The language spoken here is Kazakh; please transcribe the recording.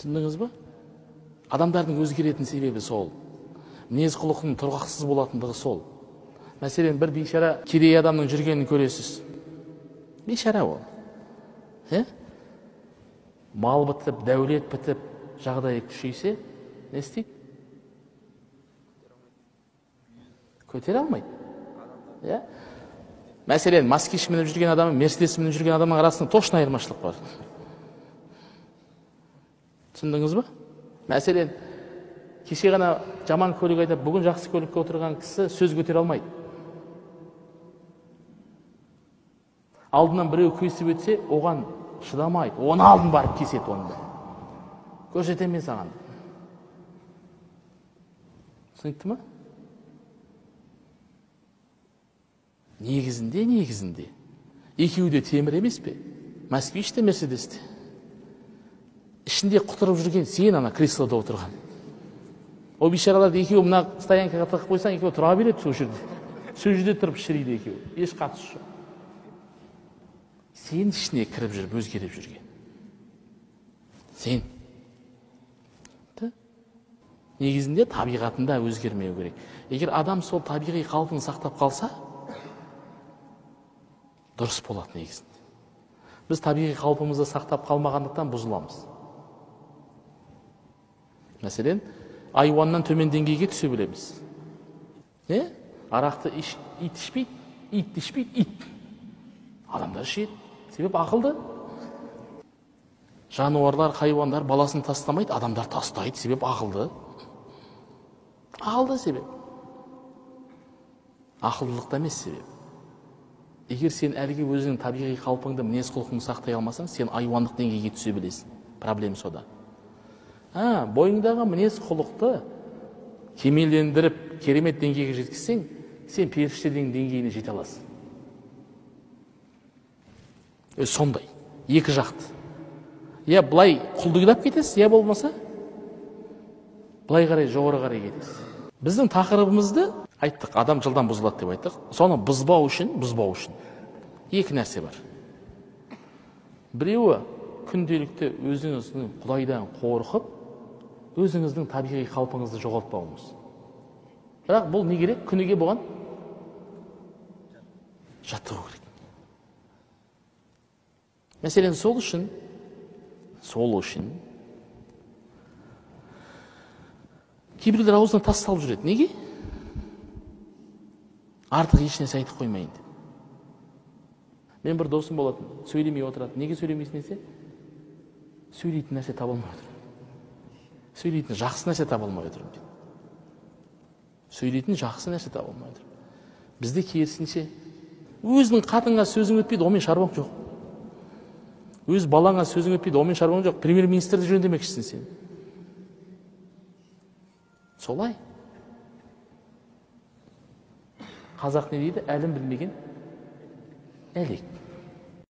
Түсіндіңіз ба? Адамдардың өзгеретін себебі сол. Мінез құлқының тұрғақсыз болатындығы сол. Мәселен, бір бейшара кедей адамның жүргенін көресіз. Бейшара ол. Мал бітіп, дәулет бітіп, жағдайы күшейсе, не істейді? Көтере алмайды. Мәселен, Москвич мініп жүрген адам, Мерседес мініп жүрген адамның арасында точно айырмашылық бар. Түсіндіңіз ба? Мәселен, кеше ғана жаман көлік айдап, бүгін жақсы көлікке отырған кісі сөз көтере алмайды. Алдынан біреу кесіп өтсе, оған шыдамайды. Оны алдын барып кеседі оны да. Көрсетемін мен саған. Түсінікті ма? Негізінде. Екеуі де темір емес пе? Москвич те, Мерседес те. Ішінде құтырып жүрген сен ана креслода отырған. О бейшараларды екеуі мына стоянкаға тығып қойсаң, екеуі тұра береді сол жерде. Сол жерде тұрып шіриді екеуі. Еш қатысы жоқ. Сен ішіне кіріп жүріп, өзгеріп жүрген. Сен. Негізінде табиғатында өзгермеу керек. Егер адам сол табиғи қалпын сақтап қалса, дұрыс болады негізінде. Біз табиғи қалпымызды сақтап қалмағандықтан бұзыламыз. Мәселен, айуаннан төмен деңгейге түсе білеміз. Арақты ит ішпейді, ит ішпейді, ит. Адамдар ішеді. Себеп ақылды. Жануарлар, хайуандар баласын тастамайды, адамдар тастайды, себеп ақылды. Ақылды себеп. Ақылдылықта емес себеп. Егер сен әлгі өзіңнің табиғи қалпыңды, мінез құлқыңды сақтай алмасаң, сен айуандық деңгейге түсе білесің. Проблема сода. Бойыңдағы мінез құлықты кемелдендіріп, керемет деңгейге жеткізсең, сен періштенің деңгейіне жете аласың. Сондай, екі жақты. Я былай құлдилап кетесіз, я болмаса былай қарай, жоғары қарай кетесіз. Біздің тақырыбымызды айттық, адам жылдам бұзылады деп айттық. Соны бұзбау үшін екі нәрсе бар. Біреуі күнделікті өзіңіздің Құдайдан қорқып, өзіңіздің табиғи қалпыңызды жоғалтпауыңыз. Бірақ бұл не керек? Күніге бұған жаттығу керек. Мәселен, сол үшін кейбіреулер аузына тас салып жүреді. Неге? Артық ешнәрсе айтып қоймайын деп. Мен бір досым болатын, сөйлемей отыратын. Неге сөйлемейсің десе, сөйлейтін нәрсе таба алмай отырмын. Сөйлейтін жақсы нәрсе таба алмай отырмын дейді. Сөйлейтін жақсы нәрсе таба алмай отырмын. Бізде керісінше, өзінің қатынға сөзің өтпейді, онымен шаруаң жоқ. Өз балаңа сөзің өтпейді, онымен шаруаң жоқ. Премьер-министрді жөндемекшісің сен. Солай. Қазақ не дейді? Әлім білмеген әлек.